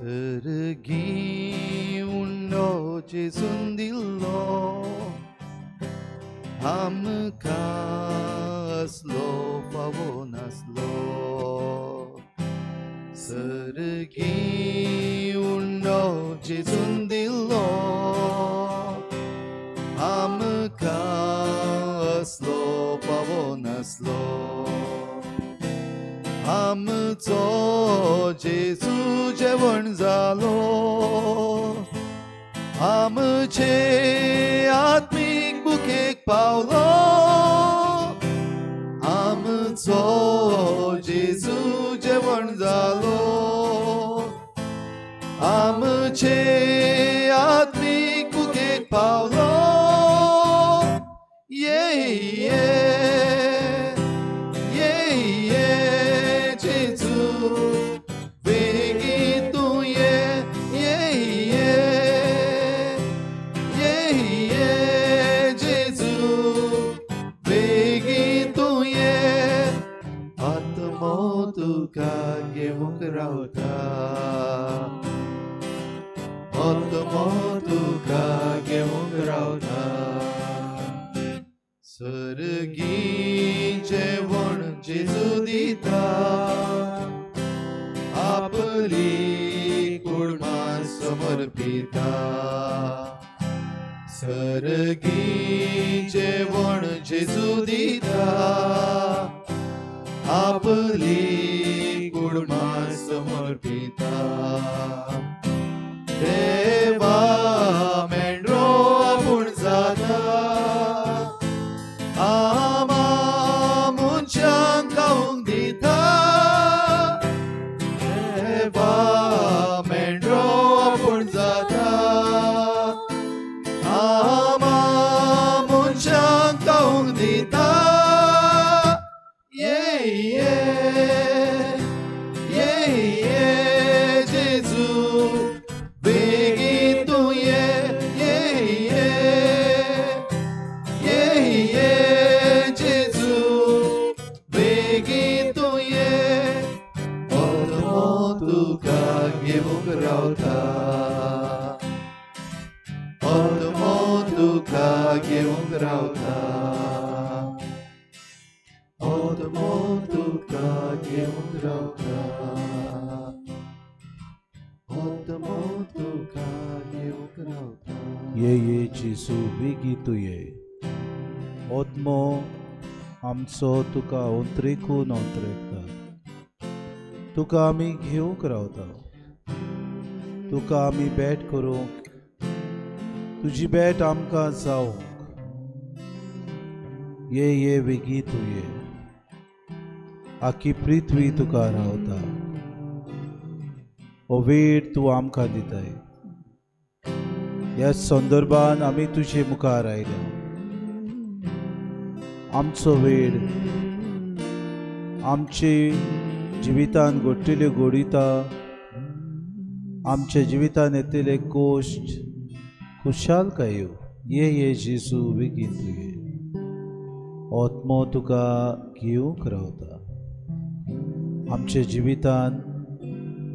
सर्गी उंडो जेजून दिल्लो आमकां असलो फावो नासलो. सर्गी उंडो जेजून दिल्लो आमकां असलो फावो नासलो. आमचो जेजू जेवण जालो आमचे आत्मीक बुकेक पावलो. आमचो जेजू जेवण जालो आमचे आत्मीक बुकेक पावलो. ये ये ये ये जेजू बेगीन तूं ये ये ये ये ये जेजू बेगीन तूं ये. आत्मो तुका घेवंक रावता आत्मो तुका घेवंक रावता. सर्गी जेवण जेजू दिता आपली कुडमा समर्पिता. सर्गी जेवण जेजू दिता आपली कुडमा समर्पिता. देवा मेंढरो आपूण जाता आमा मनशांक खावंक दिता. देवा मेंढरो आपूण जाता आमा मनशांक खावंक दिता. ये ये ये ये जेजू बेगीन तूं ये ये ये ये ये जेजू बेगीन तूं ये. आत्मो तुका घेवंक रावता आत्मो तुका घेवंक रावता आत्मो तुका घेवंक रावता आत्मो तुका घेवंक रावता. ये ये जेजू बेगीन तूं ये. आत्मो आमचो तुका अंतरेकून अंतरेकता. तुका आमी घेवंक रावता. तुका आमी भेट करूंक तुजी भेट आमकां जावंक. ये ये बेगीन तूं ये. आखी पृथ्वी तुका रावता. हो वेळ तूं आमकां दिताय. ह्या संदर्भान आमी तुजे मुखार आयल्या. आमचो वेळ आमचे जिवितान घडटिल्यो घडिता आमच्या जिवितान येतले कोश्ट खुशालकायो. ये ये जेजू बेगीन तूं ये. आत्मो तुका घेवंक रावता. आमच्या जिवितान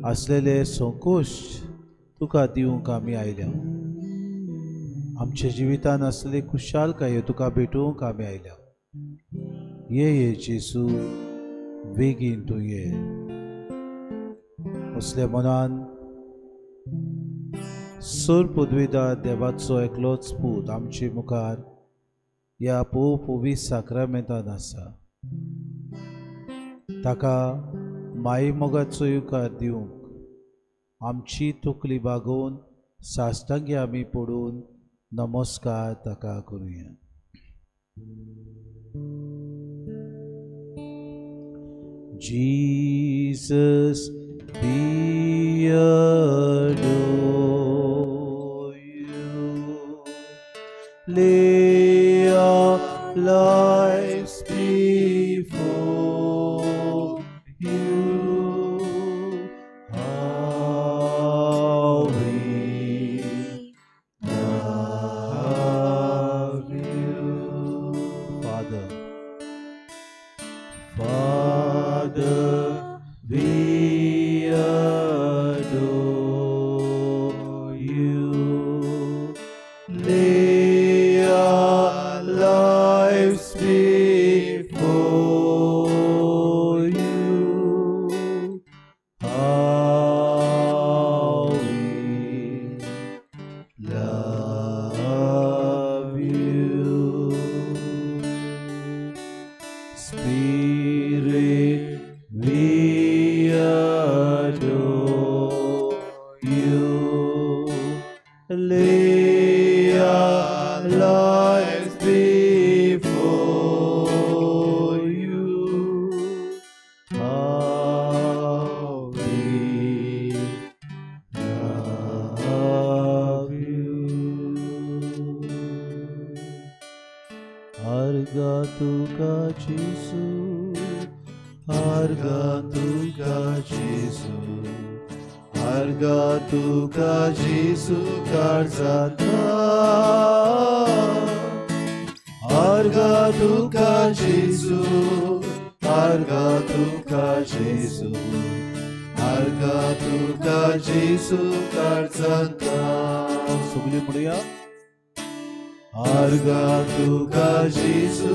आसलेले संकोश्ट तुका दिवंक आमी आयल्या. आमच्या जिवितान आसलेले खुशालकायो तुका भेटोवंक आमी आयल्या. ये ये जेजू बेगीन तूं ये. असल्या मनान सर पदवीदार देवाचो एकलोच पूत आमचे मुखार ह्या पोव साक्रामेंतान आसा. ताका माई मोगाचो येवकार दिवंक आमची तकली बागोवन साश्टांगी आमी पडून नमस्कार ताका करुया. Jesus, we adore you. Lay our lives before you. How we love you. Father, Father, we adore Lay our lives before you. How we love you. Spirit, we adore you. Lay our lives before you. How we love you. Arga tuka Jesu, Arga tuka Jesu, Arga tuka Jesu karzata. Arga tuka Jesu, Arga tuka Jesu, Arga tuka Jesu karzata. सगळी म्हणूया. Arga tuka Jesu,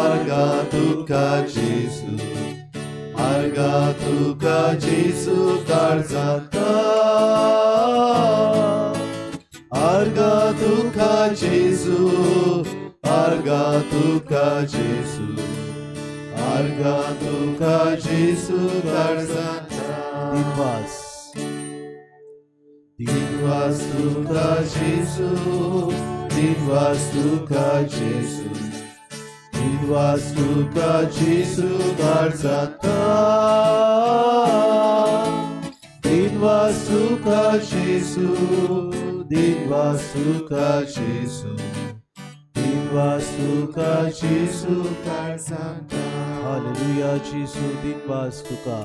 Arga tuka Jesu, Arga tuka Jesu karzata. Arga tuka Jesu, Arga tuka Jesu, Arga tuka Jesu karzata. दिनवास. दिनवास तुका Jesu, दिनवास तुका Jesu, दिनवास तुका Jesu काळजांता. दिनवास तुका Jesu, दिनवास तुका Jesu, दिनवास तुका Jesu काळजांता. हालेलुया जेसू, दिनवास तुका,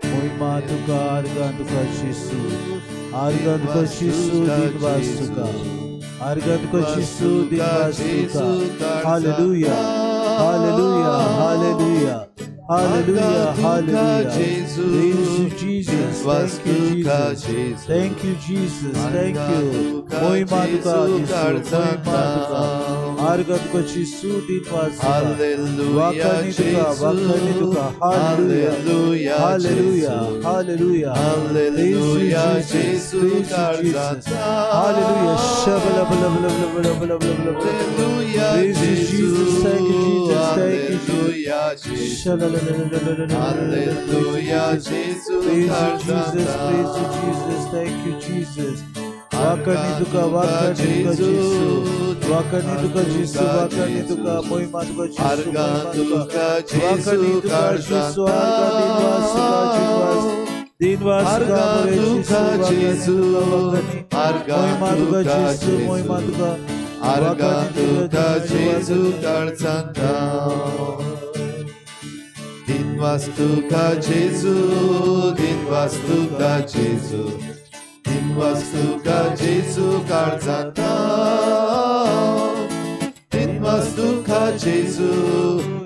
मोहिमा तुका, आर्गां तुका जेसू, आर्गां तुका जेसू, दिनवास तुका, आर्गां तुका जेसू, दिनवास तुका. Hallelujah, hallelujah, hallelujah, hallelujah, hallelujah. Praise you, Jesus. Thank you, Jesus. Thank you, Jesus. Thank you. मोहिमा तुका जेसू, मोहिमा तुका, आर्गां तुका जेसू, दिनवास तुका. Hallelujah, वाखाणी तुका, वाखाणी तुका. Hallelujah, hallelujah, hallelujah. Hallelujah, Praise you, Jesu Jesus. Praise you, Jesus. Hallelujah. Shabala bala bala bala bala bala bala bala. Hallelujah, Praise you, Jesus. Thank you, Jesus. Thank you, Jesus. Hallelujah, Jesus. Hallelujah, Jesus. Praise you, Jesus. Praise you, Jesus. Thank you, Jesus. वाखाणी तुका, वाखाणी तुका जेसू, वाखाणी तुका जेसू, वाखाणी तुका, मोहिमा तुका जेसू, आर्गा मोहिमा तुका, तुका वाखाणी जेसू तुका जेसू, आर्गा दिनवास तुका, दिनवास, दिनवास तुका, आर्गा मोरे तुका जेसू, जेसू, वाखाणी तुका, वाखाणी, आर्गा मोहिमा तुका तुका जेसू, मोहिमा जेसू, तुका, आर्गा वाखाणी तुका तुका जेसू, जेसू वाखाणी. काळजांता. दिनवास तुका जेसू, दिनवास तुका जेसू, दिनवास तुका जेसू काळजांता. दिनवास तुका जेसू,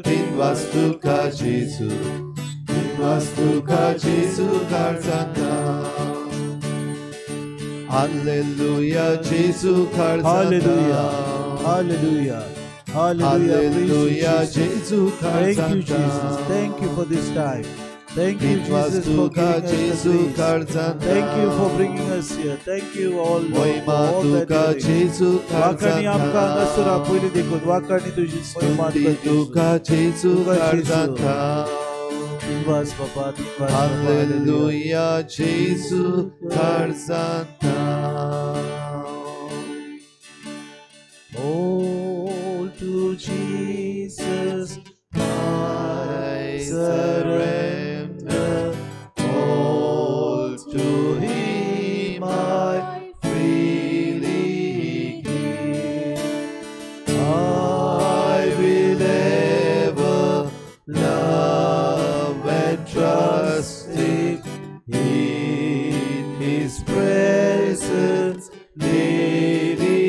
दिनवास तुका जेसू, दिनवास तुका जेसू काळजांता. Hallelujah, Jesu काळजांता. Hallelujah, hallelujah, hallelujah. Praise you, Hallelujah, Jesus. Jesu Thank you, काळजांता. Jesus. Thank you for this time. Thank you, दिनवास Jesus, for तुका giving us the जेसू grace. काळजांता. Thank you for bringing us here. Thank you all, Lord, for मोहिमा all that तुका you're doing. जेसू वाखाणी आमकां काळजांता. हांगासर आपयली देखून वाखाणी तुजी मोहिमा स्तुती तुका जेसू. तुका जेसू तुका जेसू. काळजांता. दिनवास बाबा, दिनवास बाबा. Hallelujah. Hallelujah, जेसू काळजांता. All to Jesus I I surrender. surrender all to Him I freely give. I will ever love and trust Him in His presence. Daily.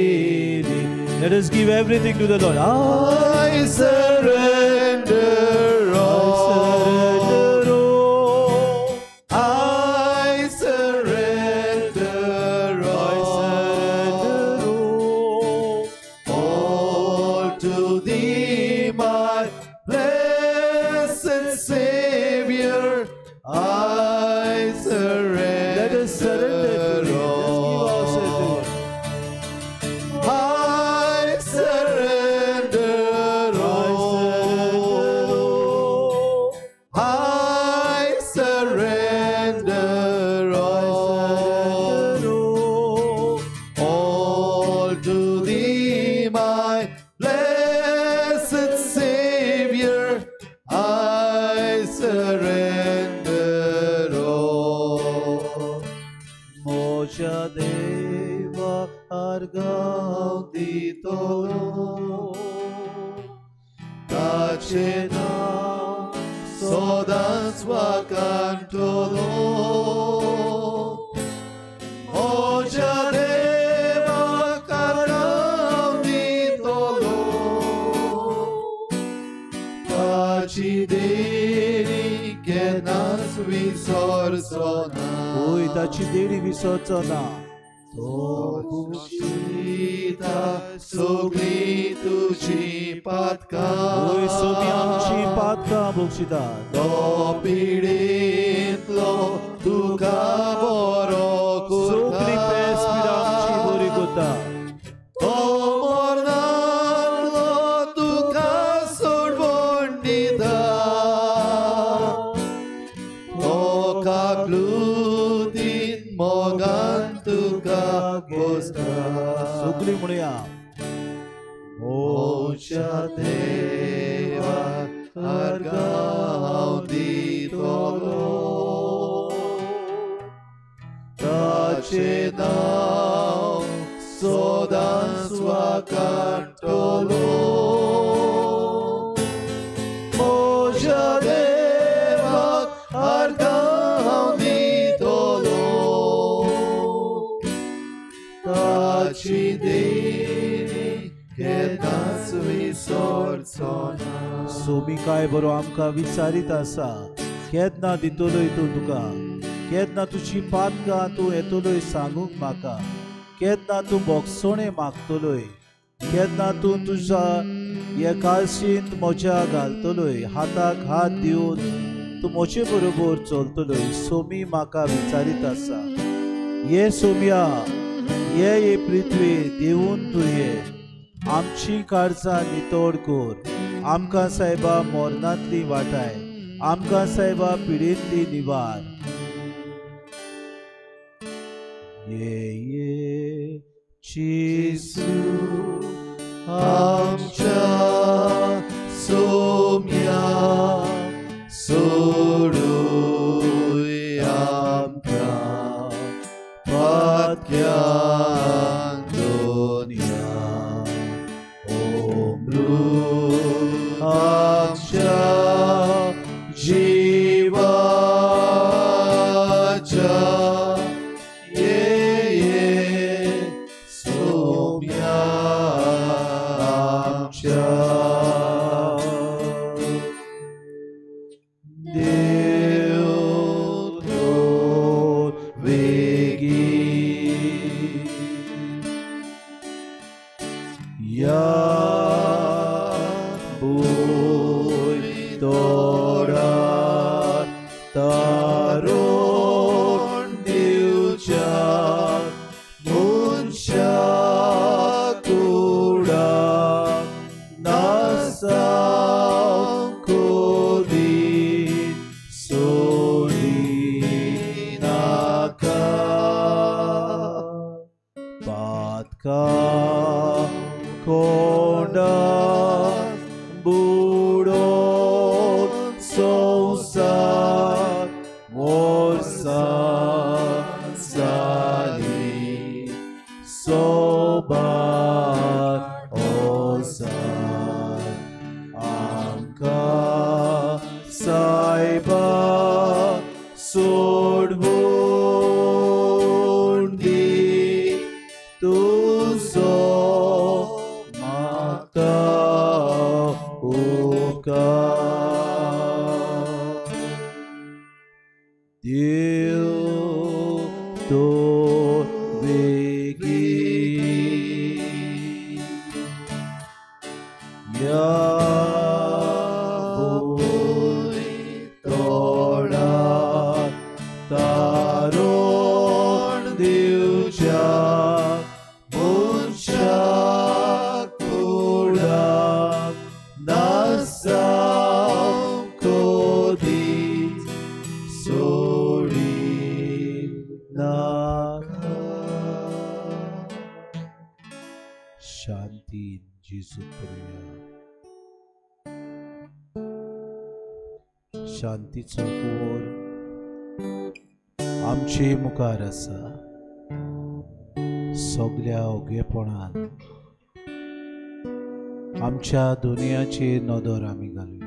Let us give everything to the Lord. I surrender I all. surrender all. I surrender I all. surrender all. Blessed Savior, I surrender all. म्हज्या देवा आर्गां दितलो ताचें नांव सदांच वाखाणटलो. म्हज्या देवाक आर्गां दितलो ताची देणी केन्नाच विसरचो ना. होय, ताची देणी विसरचो ना. तो भोगशिता सगळीं तुजी पातकां. होय, सोमी आमची पातकां भोगशिता. तो पिडेंतलो तुका बरो सगळी पेस पीड आमची बरी करता. तो मरणांतलो तुका सोडवण दिता. तो काकलुतीन मोगान तुका पोसता. सगळीं म्हणया. म्हज्या देवा आर्गां दितलो ताचें नांव सदांच वाखाणटलो. म्हज्या देवाक आर्गां दितलो ताची देणी केन्नाच विसरचो ना. सोमी काय बरो आमकां विचारीत आसा, केन्ना दितलोय तूं तुका, केन्ना तुजी पातकां तूं येतलोय सांगूंक म्हाका, केन्ना तूं भोगसणें मागतलोय, केन्ना तूं तुज्या एकालशींत म्हज्या घालतलोय, हाताक हात दिवन तूं म्हजे बरोबर चलतलोय. सोमी म्हाका विचारीत आसा. ये सोम्या, ये ये पृथ्वी देवून तूं ये, आमची काळजां नितळ कर, आमकां सायबा मरणांतली वाटाय, आमकां सायबा पिडेंतली निवार. ये ये जेजू आमच्या सोम्या सोडूय आमकां पातक्यांक दोनया. अमृत आमच्या जिवाच्या ये ये सोम्या आमच्या. देव तो वेगीं या भूंय तोडार तारोण दिवच्या मनशा कुडाक नासाव कोदी सोडिनाका. पातकां कोंडा बुडोवन संवसार वर्सां जालीं सोबार ओसार आमकां सायबा सोडवण दी तुजो म्हाका उपकार. देव तो वेगीं या भूंय तोडार तारोण दिवच्या मनशा कुडाक नासाव कोदीच सोडिनाका. शांतीन जेजूक पळोवया. शांतीचो कुंवर आमचे मुखार आसा. सगल्या ओगेपणान आमच्या दुनियाचेर नदर आमी घालुया.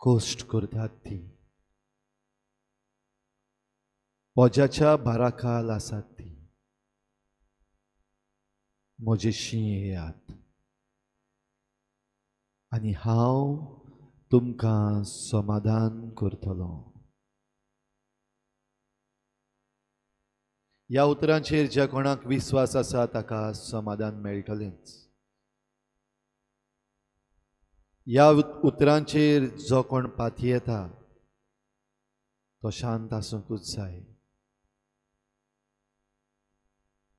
कश्ट करतात ती वज्याच्या भाराखाल आसात ती म्हजेशी येयात आनी हांव तुमकां समाधान करतलो. ह्या उतरांचेर ज्या कोणाक विस्वास आसा ताका समाधान मेळटलेंच. ह्या उतरांचेर जो कोण पातयेता तो शांत आसूंकूच जाय.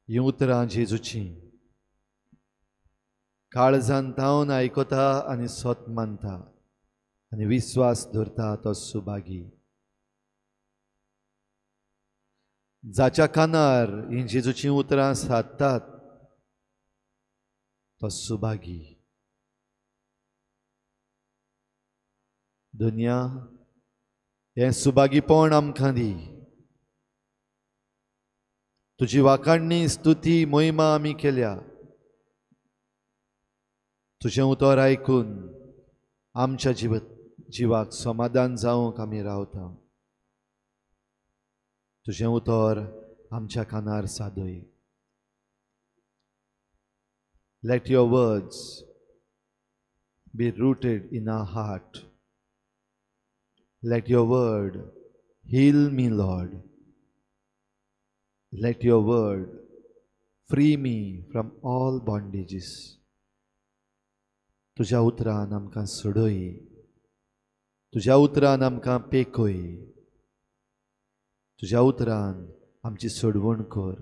हीं उतरां जेजूचीं काळजान तावन आयकता आनी सत मानता आनी विस्वास धरता तो सुभागी. जाच्या कानार हीं जेजूचीं उतरां सादतात तो सुभागी. दुनिया हें सुभागीपण आमकां दी. तुजी वाखाणणी स्तुती महिमा आमी केल्या. तुजें उतर आयकून आमच्या जिवाक समाधान जावंक आमी रावता. तुजें उतर आमच्या कानार सादय. Let your words be rooted in our heart. Let your word heal me, Lord. Let your word free me from all bondages. तुज्या उतरान आमकां सोडय, तुज्या उतरान आमकां पेकय, तुज्या उतरान आमची सोडवण कर.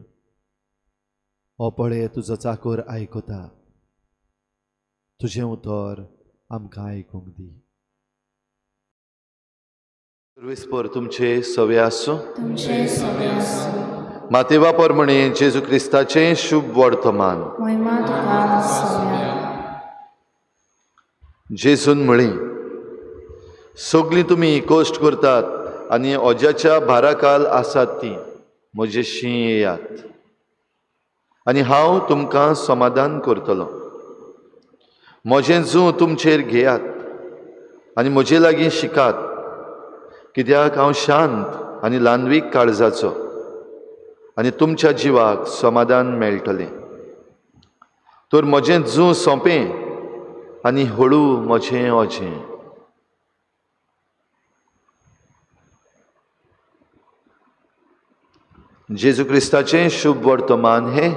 हो पळय तुजो चाकोर आयकता, तुजें उतर आमकां आयकूंक दी. विस्पर तुमचे सवे आसूं. मातेवा परमणे जेजू क्रिस्ताचें शुभ वर्तमान. जेजून म्हळी, सगळीं तुमी कश्ट करतात आनी ओज्याच्या भाराखाल आसात ती म्हजेशी येयात आनी हांव तुमकां समाधान करतलो. म्हजें जूं तुमचेर घेयात आनी म्हजे लागीं शिकात, कित्याक हांव शांत आनी ल्हानवीक काळजाचो आनी तुमच्या जिवाक समाधान मेळटलें. तर म्हजें जूं सोंपें आनी हळू म्हजें ओजें. जेजू क्रिस्ताचें शुभ वर्तमान हें.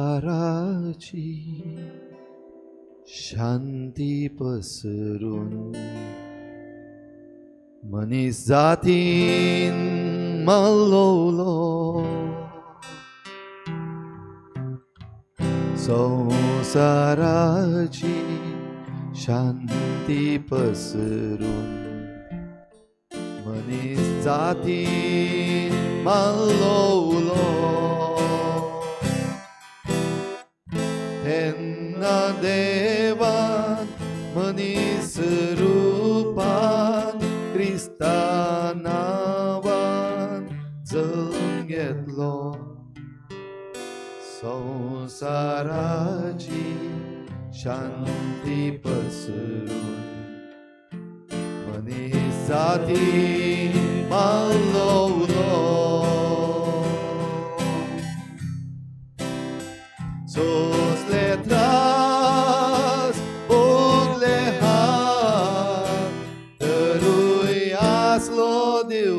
संसाराची शांती पसरून मनीस जातीन मालोवलो, संसाराची शांती पसरून मनीस जातीन मालोवलो. तेन्ना देवान मनीस रूपान क्रिस्ता नांवान जल्म घेतलो, संसाराची शांती पसरून मनीस जातीन मालोवलो. सोसले त्रास भोगले हात, तरूय आसलो देव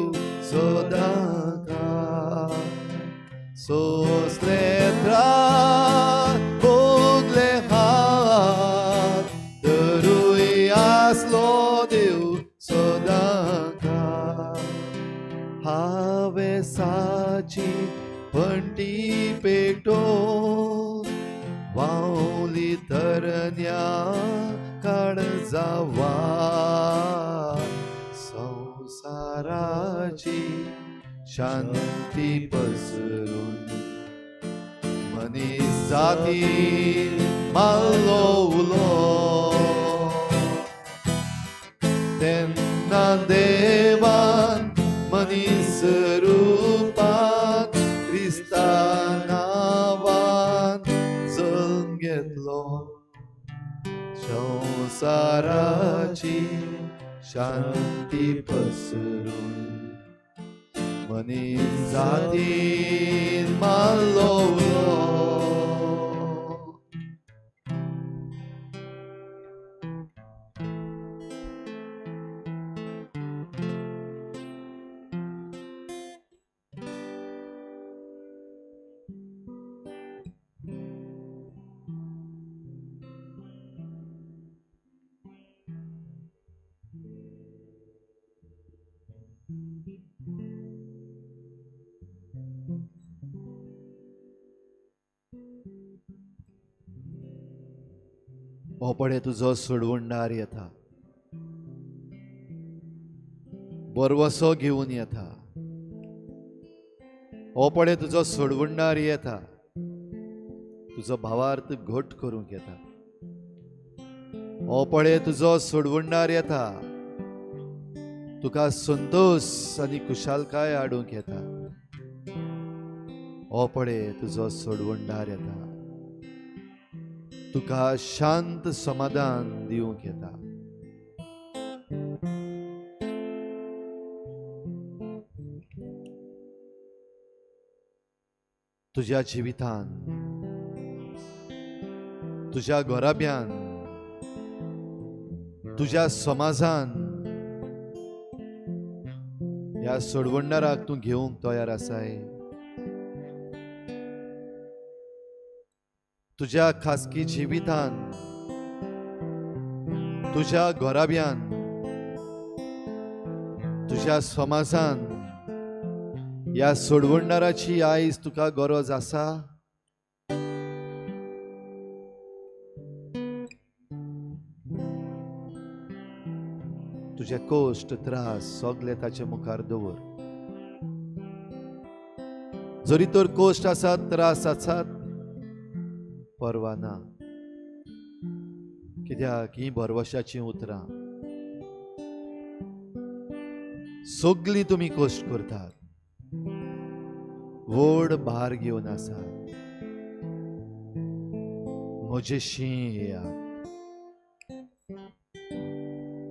सदांकाळ. सोसले त्रास भोगले हात, तरूय आसलो देव सदांकाळ. हावेसाची पणटी पेटोवन वावली तरन्या काळजावा, संसाराची शांती पसरून मनीस जातीन मालोवलो. तेन्ना देवान मनीस रूपान क्रिस्ता नांवान जल्म घेतलो, संसाराची शांती पसरून मनीस जातीन मालोवलो. हो पळे तुजो सोडवणदार येता, बरवसो घेवन येता. हो पळे तुजो सोडवणदार येता, तुजो भावार्थ घट करूंक येता. हो पळे तुजो सोडवणदार येता, तुका संतोष आनी खुशालकाय हाडूंक येता. हो पळे तुजो सोडवणदार येता, तुका शांत समाधान दिवंक येता. तुज्या जिवितान, तुज्या घराब्यान, तुज्या समाजान ह्या सोडवणदाराक तूं घेवंक तयार आसाय. तुज्या खासगी जिवितान, तुज्या घराब्यान, तुज्या समाजान ह्या सोडवणदाराची आयज तुका गरज आसा. तुजे कश्ट त्रास सगळे ताचे मुखार दवर. जरी तर कश्ट आसात, त्रास आसात, पर्वा ना, कित्याक हीं भरवशाचीं उतरां. सगळीं तुमी कश्ट करतात, व्हड भार घेवन आसात, म्हजेशी येयात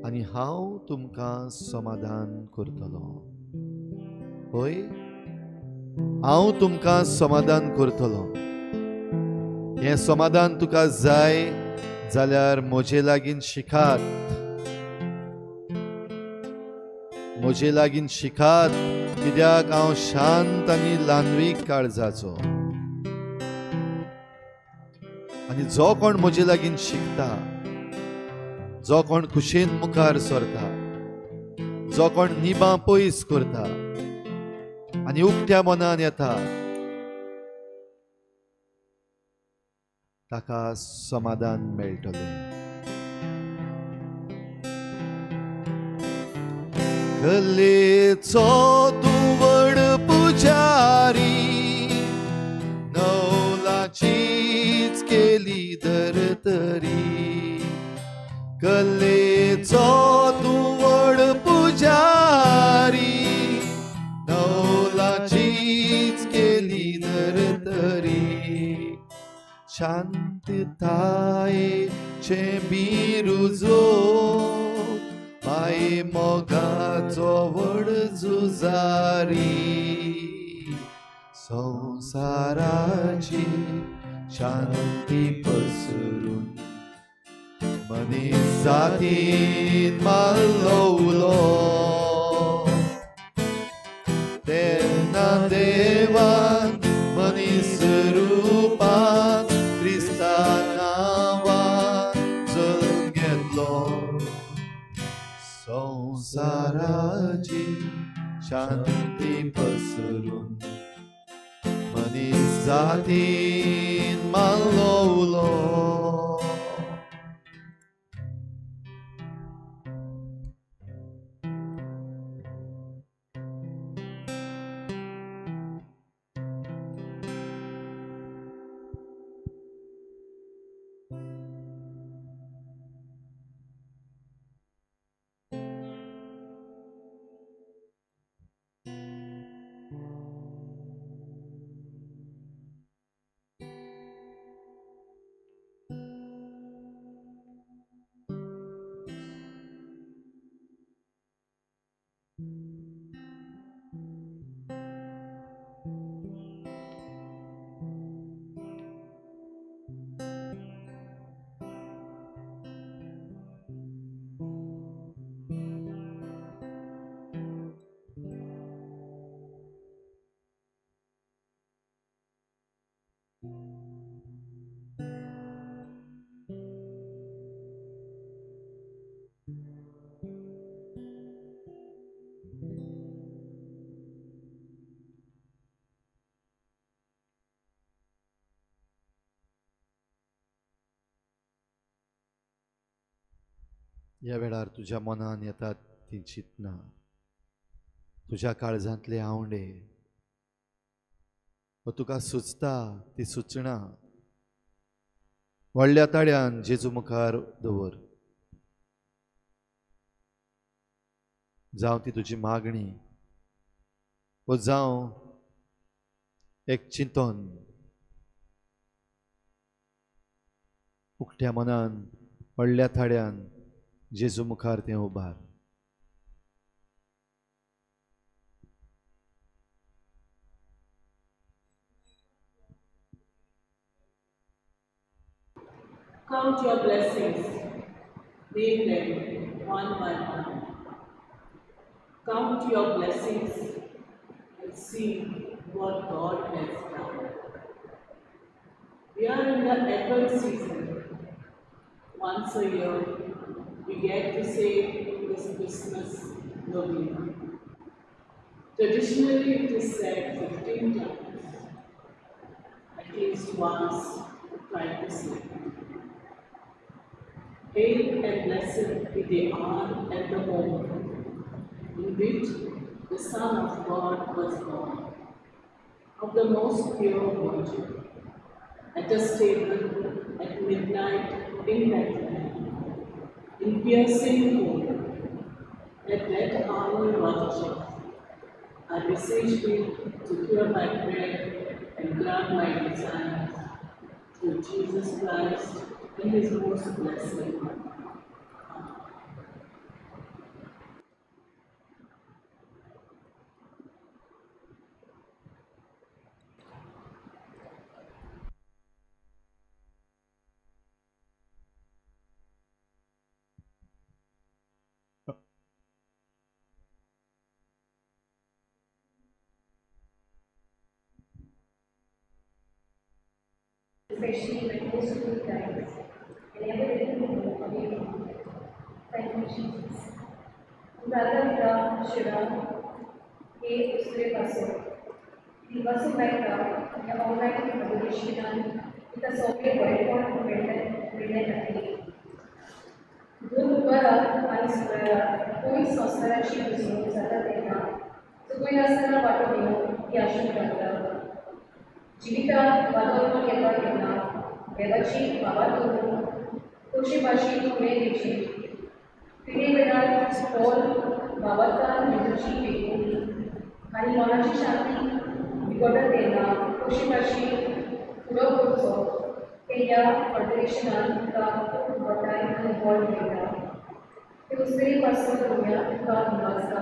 आनी हांव तुमकां समाधान करतलो. हय, हांव तुमकां समाधान करतलो. हें समाधान तुका जाय जाल्यार म्हजे लागीं शिकात, म्हजे लागीं शिकात, कित्याक हांव शांत आनी ल्हानवीक काळजाचो. आनी जो कोण म्हजे लागीं शिकता, जो कोण खुशेन मुखार सरता, जो कोण निबां पयस करता आनी उक्त्या मनान येता, ताका समाधान मेळटलें. कलेचो तूं व्हड पुजारी, नवलाचीच केली धर्तरी. कलेचो तूं व्हड पुजारी, नवलाचीच केली धर्तरी. शांततायेचें बिरुजो, माये मोगाचो व्हड झुजारी. संवसाराची शांती पसरून मनीस जातीन मारलो उलो. तेन्ना देवान मनीस रुपान क्रिस्ता नांवान जल्म घेतलो. संवसाराची शांती पसरून मनीस जातीन मारलो उलो. ह्या वेळार तुज्या मनान येतात ती चिंतनां, तुज्या काळजांतले आंवडे, व तुका सुचता ती सुचना व्हडल्या ताळ्यान जेजू मुखार दवर. जावं ती तुजी मागणी व जावं एक चिंतन, उकट्या मनान व्हडल्या थाड्यान जेजू मुखार तें उबार. Count your blessings, name them one by one. Count your blessings and see what God has done. We are in the Advent season. Once a year, we get to say this Christmas novena. Traditionally, it is said 15 times. At least once, try to say it. Hail and blessed be the hour and the moment in which the Son of God was born, of the most pure Virgin, at a stable at midnight in Bethlehem, in piercing cold, at that hour watching, I beseech thee to hear my prayer and grant my desires, through Jesus Christ in his most blessed name. especially my most difficult times, and never letting me go away from you. Thank you, Jesus. दादा शिरा हे दुसरे पासून दिवासो मेळटा ह्या online अडोरेशनान तिका सगळें बरेपण मेळ्ळें खातीर दोन उपरांत आनी सुमाराक पयस संवसाराची घुसमट जाता तेन्ना चुकयनासतना वांटो घेवन ती आशून घालता. जिवितांत वादळ येता तेन्ना देवाची भावात दवरून कशी भाशी फुडें दिवची पिडे वेळार स्टॉल भावार्थान जेजूची पेटोवणी आनी मनाची शांती बिगडटा तेन्ना कशी भाशी फुडो करचो ते ह्या ऑर्गनायझेशनान तुका खूब घटाय आनी बळ मेळटा. ते दुसरे पासून भुरग्यां तुका दिवासता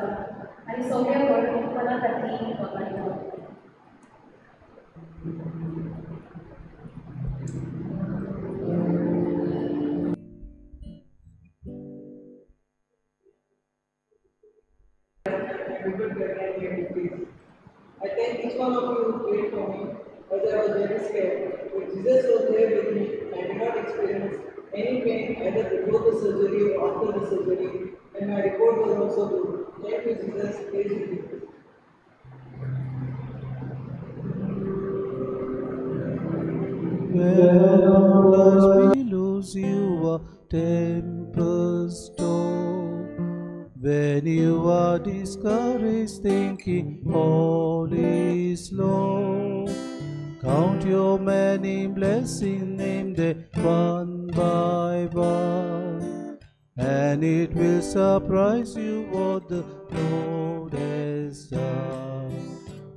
आनी सगळ्या बरेपणा खातीर वगाडटा. I thank each one of you who prayed for me, as I was very scared. But Jesus was there with me. I did not experience any pain either before the surgery or after the surgery, and my report was also good. Thank you, Jesus. Praise you. When all life's billows you are tempest tossed, when you are discouraged, thinking all is lost, count your many blessings, name them one by one, and it will surprise you what the Lord has done.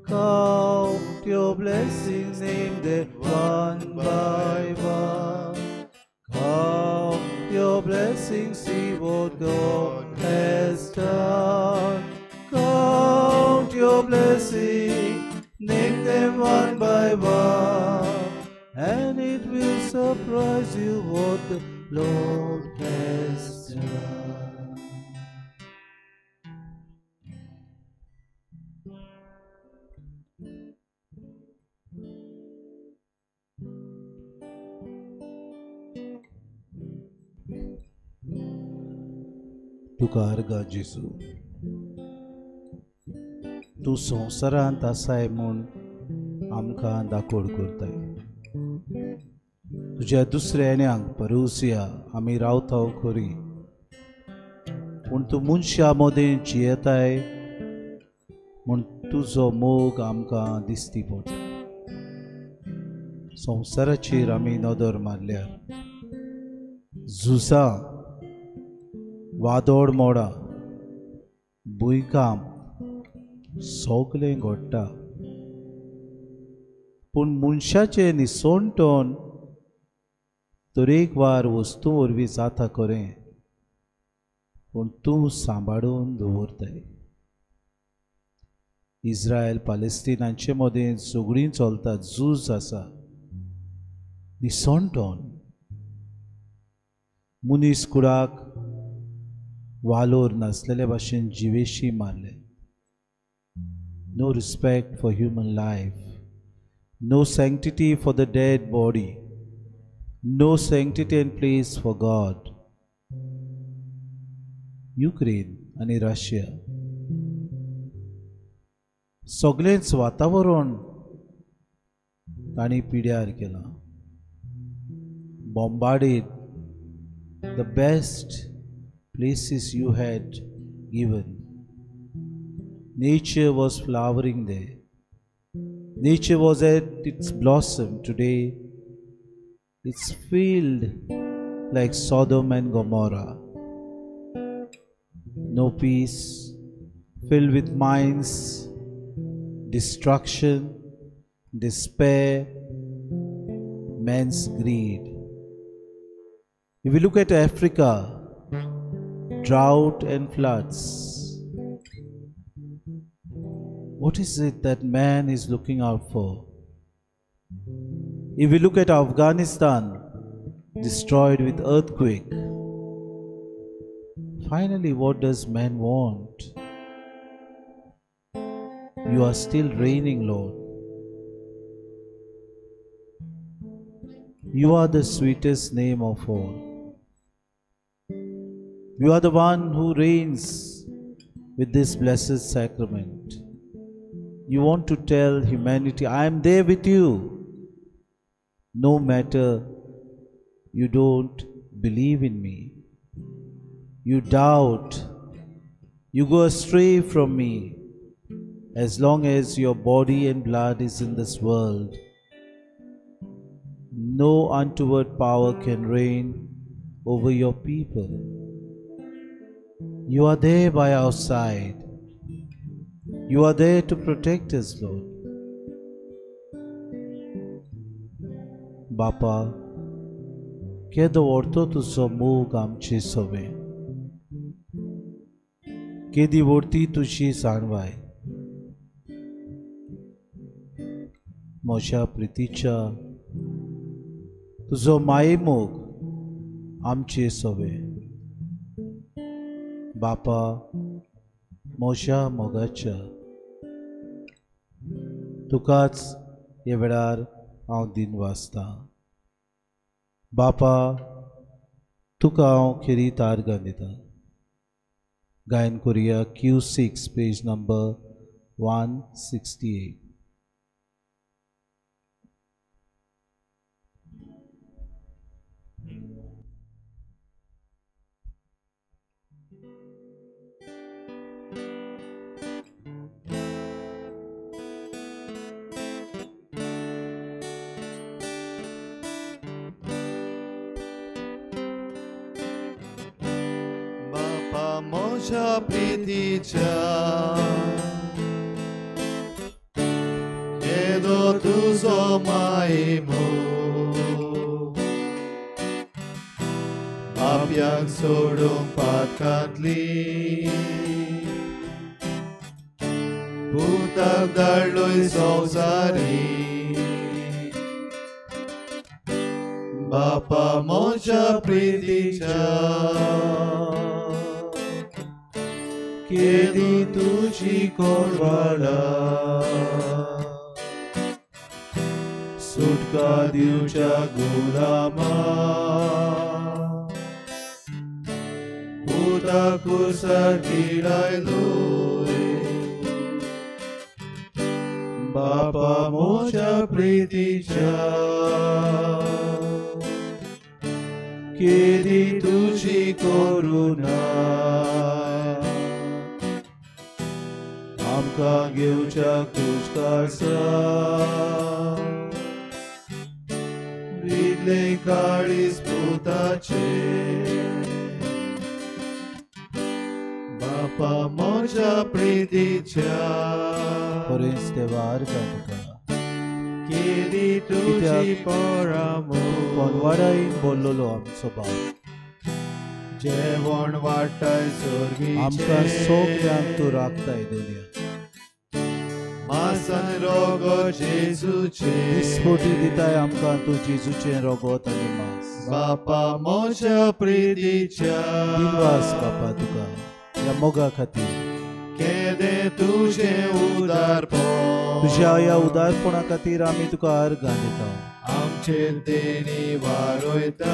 Count your blessings, name them one by one. Count your blessings, see what God has done. Count your blessings, name them one by one, and it will surprise you what the Lord has done. तुका अर्गां जेजू, तूं संवसारांत आसाय म्हूण आमकां दाकोड करताय. तुज्या दुसऱ्या येण्यांक परुसिया आमी रावता खरी, पूण तूं मनशां मदें जियेताय म्हूण तुजो मोग आमकां दिसती पडटा. संवसाराचेर आमी नदर मारल्यार झुजां, वादोड मोडां, भुंयकांप सगलें घडटा, पूण मनशाचें निसणटण तरेकवार वस्तू वरवीं जाता खरें, पूण तूं सांबाळून दवरताय. इस्रायल पालेस्तीन हांचे मदें झगडीं चलता, झूज आसा, निसणटण, मनीस कुडाक वालोर नासलेले भाशेन जिवेशी मारले. No respect for human life, no sanctity for the dead body, no sanctity and place for God. Ukraine आनी रशिया सगळेंच वातावरण तांणी पिड्यार केलां. Bombarded the best places you had given. Nature was flowering there. Nature was at its blossom. Today, it's filled like Sodom and Gomorrah. No peace, filled with mines, destruction, despair, man's greed. If we look at Africa, drought and floods. What is it that man is looking out for? If we look at Afghanistan, destroyed with earthquake, finally what does man want? You are still reigning, Lord. You are the sweetest name of all. You are the one who reigns with this blessed sacrament. You want to tell humanity, I am there with you. No matter you don't believe in me, you doubt, you go astray from me. As long as your body and blood is in this world, no untoward power can reign over your people. You are there by our side. You are there to protect us, Lord. बापा, केदो व्हडतो तुजो मोग आमचे सवे, केदी व्हडती तुजी जाणवाय. म्हज्या प्रितीच्या तुजो मायेमोग आमचे सवे. बापा, म्हज्या मोगाच्या तुकाच ह्या वेळार हांव दिन वाचतां. बापा, तुका हांव खेरीत आर्गां दितां. गायन कोरिया Q6 page number 168. म्हज्या प्रितीच्या केदो तुजो मायेमोग, पापयांक सोडूंक पातकांतली भूताक धाडलोय संवसारी. बापा म्हज्या प्रितीच्या केदी तुजी कोरवाडा, सुटका दिवच्या गुलामा, पुता कुसार किडायलोय. बापा म्हज्या प्रितीच्या केदी तुजी करुणा, आमकां घेवच्या कुशकासा विदले काळीज पुताचे. बापा म्हज्या प्रितीच्या खरेंच देवा आर्गां तुका. केदी तुजी परामोग, कोनवाडाईन बोल्लोलो आमचो बाप, जेवण वाडटाय सोर्गीचें, आमकां सगल्यांक तूं राखताय दुनिया. मासान रोगो जेजूचें, दिसपटी दिताय आमकां तूं जेजूचें रोगोत आनी मास. बापा म्हज्या प्रितीच्या दिनवास बापा तुका ह्या मोगा खातीर. केदें तुजें उदारपण, तुज्या ह्या उदारपणा खातीर आमी तुका आर्गां दिता. आमचेर देणी वाडयता,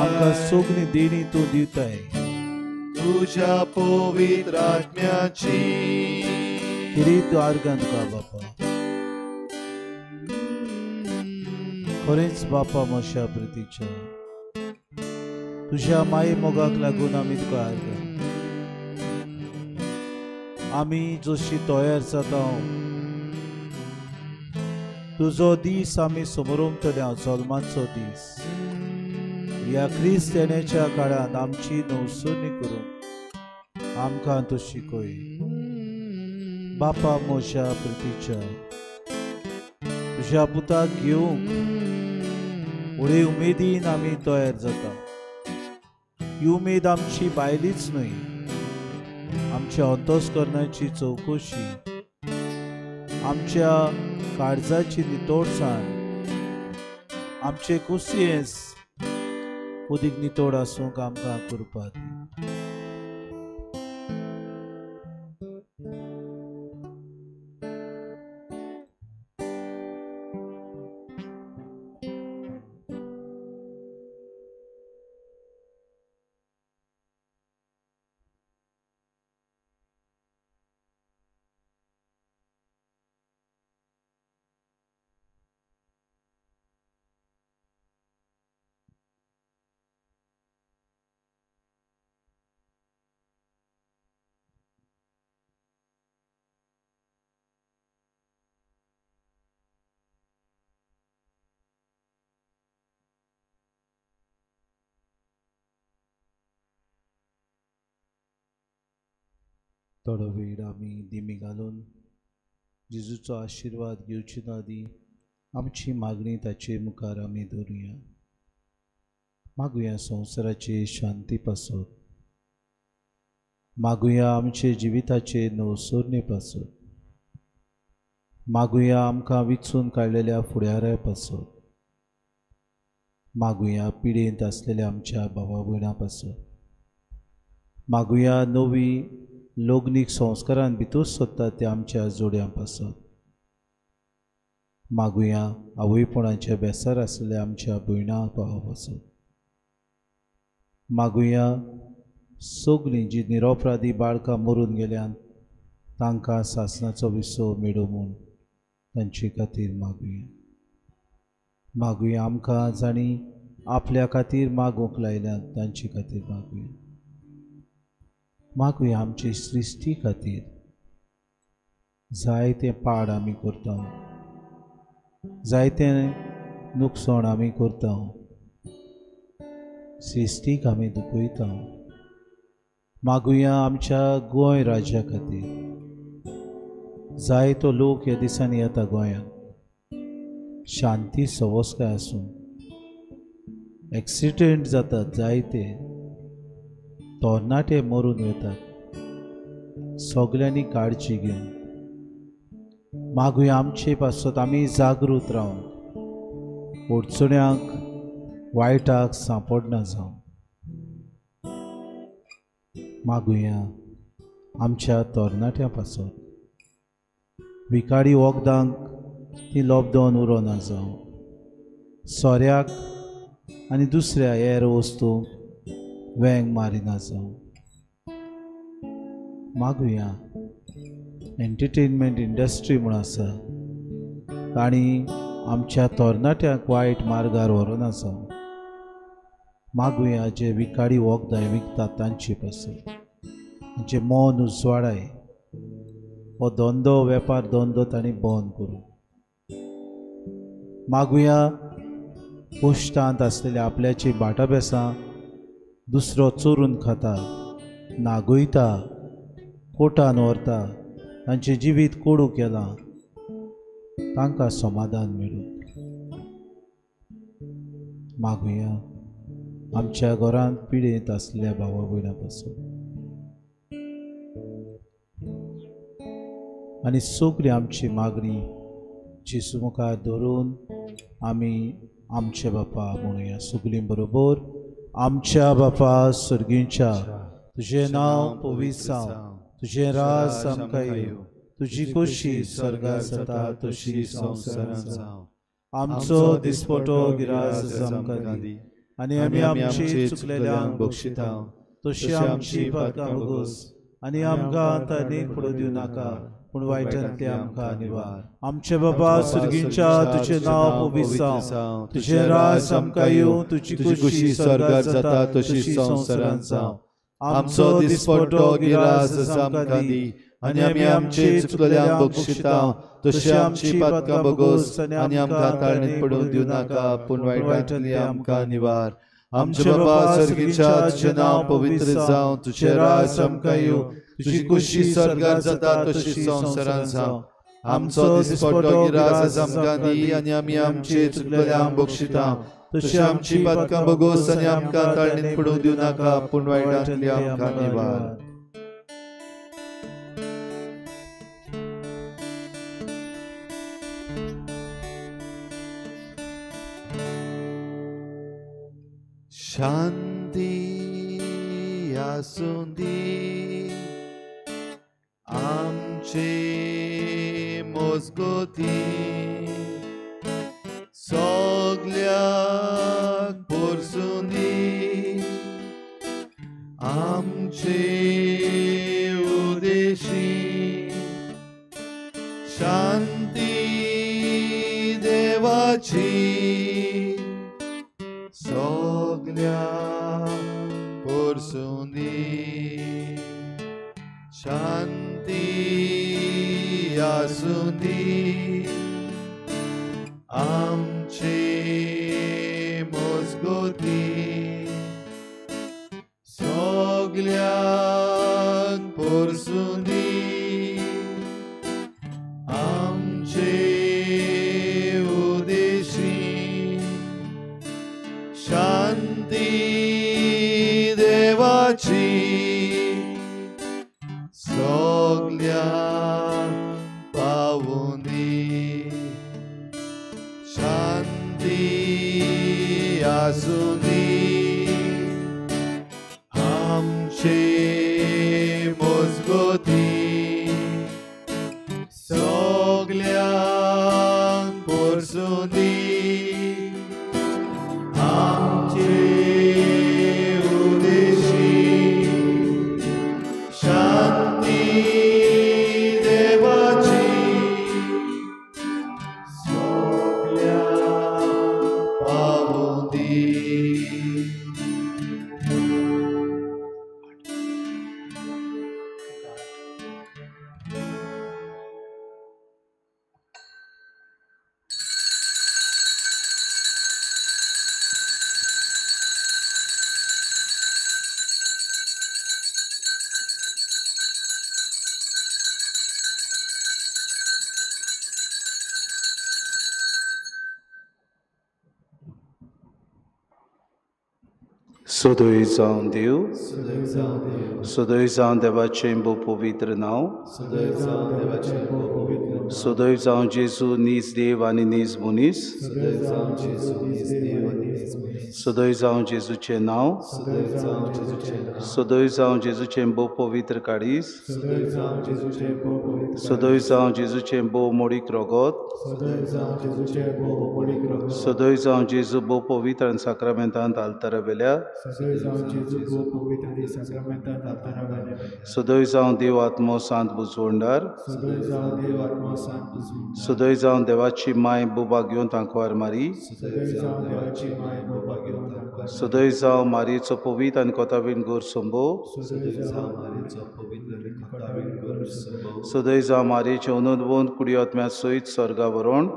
आमकां सगळी देणी तूं दिताय. तुज्या पवित्र आत्म्याची खेरीत आर्गां तुका बापा. खरेंच बापा म्हज्या प्रितीच्या तुज्या माये मोगाक लागून आमी तुका आर्गां. आमी जशी तयार जाता तुजो दीस आमी समोरमतले, जल्माचो दीस. ह्या क्रिस्त येण्याच्या काळांत आमची नवसणी करून आमकां तूं शिकय. बापा म्हज्या प्रितीच्या तुज्या पुताक घेवंक व्हडे उमेदीन आमी तयार जाता. ही उमेद आमची बायलीच न्हय, आमच्या अंतस्करणाची चवकशी, आमच्या काळजाची नितळसाण, आमचे कुसियेंस उदीक नितळ आसूंक आमकां कृपा दी. थोडो वेळ आमी दिमी घालून जेजूचो आशिर्वाद घेवचे आदी आमची मागणी ताचे मुखार आमी दवरुया. मागुया संवसाराचे शांती पासत, मागुया आमचे जिविताचे नवसोरणे पासत, मागुया आमकां विचून काडलेल्या फुडाऱ्या पासत, मागुया पिडेंत आसलेल्या आमच्या भावा भयणां पासत, मागुया नवी लग्नीक संस्कारान भितर सोदता त्या आमच्या जोड्यां पासत, मागुया आवयपणाच्या बेसार आसलेल्या आमच्या भयणां भावा पासत, मागुया सगळीं जी निरपराधी बाळकां मरून गेल्यान तांकां सासणाचो विसव मेळूं म्हूण तांचे खातीर मागुया. मागुया आमकां जांणी आपल्या खातीर मागूंक लायल्यात तांचे खातीर मागुया. मागुया आमचे सृश्टी खातीर. जायते पाड आमी करता, जायते नुकसाण आमी करता, सृश्टीक आमी दुखयता. मागुया आमच्या गोंय राज्या खातीर. जायतो लोक ह्या दिसांनी येता गोंयांत, शांती सवसकाय आसून एक्सिडेंट जातात, जायते तरणाटे मरून वतात. सगल्यांनी काळजी घेवन मागुया आमचे पासत आमी जागृत रावन अडचण्यांक वायटाक सांपडना जावं. मागुया आमच्या तरणाट्यां पासत विखारी वखदांक ती लॉकडावन उरोना जावं, सोऱ्याक आनी दुसऱ्या हेर वस्तूंक वेंग मारिना जावं. मागुया एंटरटेनमेंट इंडस्ट्री म्हूण आसा तांणी आमच्या तरणाट्यांक वायट मार्गार व्हरोना जावं. मागुया जे विखारी वखदां विकतात तांचे पासून तांचें मन उजवाडाय हो धंदो वेपार धंदो तांणी बंद करूं. मागुया पोस्टांत आसलेल्या आपल्याची भाटाबेसां दुसरो चोरून खाता, नागयता, कोटान व्हरता, तांचें जिवीत कोडू केलां, तांकां समाधान मेळूं. मागुया आमच्या घरांत पिडेंत आसलेल्या भावा भयणां पासून आनी सगळी आमची मागणी जेजू मुखार धरून आमी आमचे बापा म्हणुया सगळीं बरोबर. आमच्या बापा सर्गींच्या, तुजें नांव पवित्र जावं, तुजें राज आमकां येवं, तुजी खोशी स्वर्गार जाता तशी संवसारांत जावं. आमचो दिसपटो गिरास आमकां दी आनी आमी आमची चुकलेल्यांक बक्षिता तशी आमची पातकां भोगोस आनी आमकां ताणें पडूं दिवं नाका, पूण वायटांतले आमकां निवार. आमचे बाबा सर्गींच्या, तुजें नांव पवित्र जावं, तुजें राज आमकां येवं, तुजी खोशी स्वर्गार जाता तशी संवसारांत जावं. आमचो दिसपटो गिरास आमकां दी आनी आमी आमचे चुकलेल्यांक बक्षिता तशी आमची पातकां भोगोस आनी आमकां ताळणेंत पडूंक दिवं नाका, पूण वायटांतले आमकां निवार. आमचे बाबा सर्गीच्या, तुजें नांव पवित्र जावं, तुजें राज आमकां येवं, तुजी खोशी स्वर्गार जाता तशी संवसारांत जावं. आमचो दिसपटो गिरास आमकां दी आनी आमी आमचे चुकलेल्यांक बक्षिता तशी आमची पातकां भोगोस आनी आमकां ताळणेंत पडूंक दिवं नाका, पूण वायटांतले आमकां निवार. शांती आसूं दी आमचे मजगती, सगल्याक पोरसूं दी आमचे उदेशी. शांती देवाची सगल्याक पोरसूं दी, शांती आसूं दी आमचे मजगती, सगल्याक पोरसूं दी देवाची सगळ्यांक पावुंदी. शांती आसुंदी आमचे मजगती, सगळ्यांक पोरसुंदी आमचे उदेशी. शांती देवाची सगळ्यांक पावुंदी. सदय जावं देव, सदय जावं देवाचें भोव पवित्र नांव, सदय जावं जेजू नीज देव आनी नीज मनीस, सदय जावं जेजूचें नांव, सदय जावं जेजूचें भोव पवित्र काडीस, सदय जावं जेजूचें भोव मोडीक रगत, सदय जावं जेजू भोव पवित्र आनी साक्रामेंतांत आल्तारा वेल्या, सदय जावं देव आत्मो सांत बुजवंडार, सदय जावं देवाची माय बोबा घेवन तांकवार मारी, सदय जावं मारयेचो पवित्र आनी कोतावीन गोर संबो, सदय जावं मारयेचें अनोदवंत कुडी आत्म्या सयत स्वर्गा वरोण,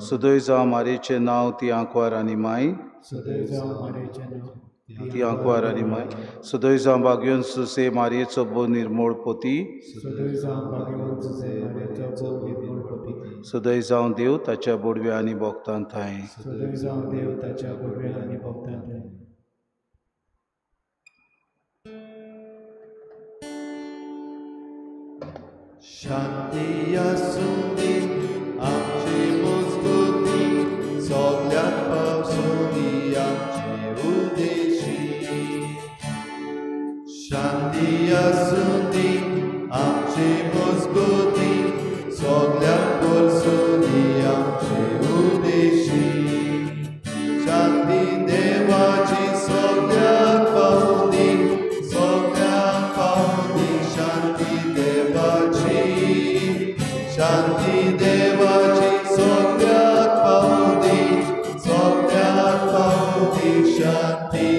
सदय जावं मारयेचें नांव ती आंकवार आनी माय, ती आंकवार आनी माय, सदय जावं भाग्योन सुसे मारयेचो भोव निर्मोळ पोती, सदय जावं देव ताच्या बोडव्या आनी भोगतान थांय. शांती आसुंदी आमचे मजगती, सगळ्यांक पावसुंदी आमचे उदेशी. शांती आसुंदी आमचे मजगती, सगळ्यांक पोरसुंदी आमचे उदेशी. शांती देवाची सगळ्यांक पावुंदी, सगळ्यांक पावुंदी शांती देवाची. शांती देवाची सगळ्यांक पावुंदी, सगळ्यांक पावुंदी शांती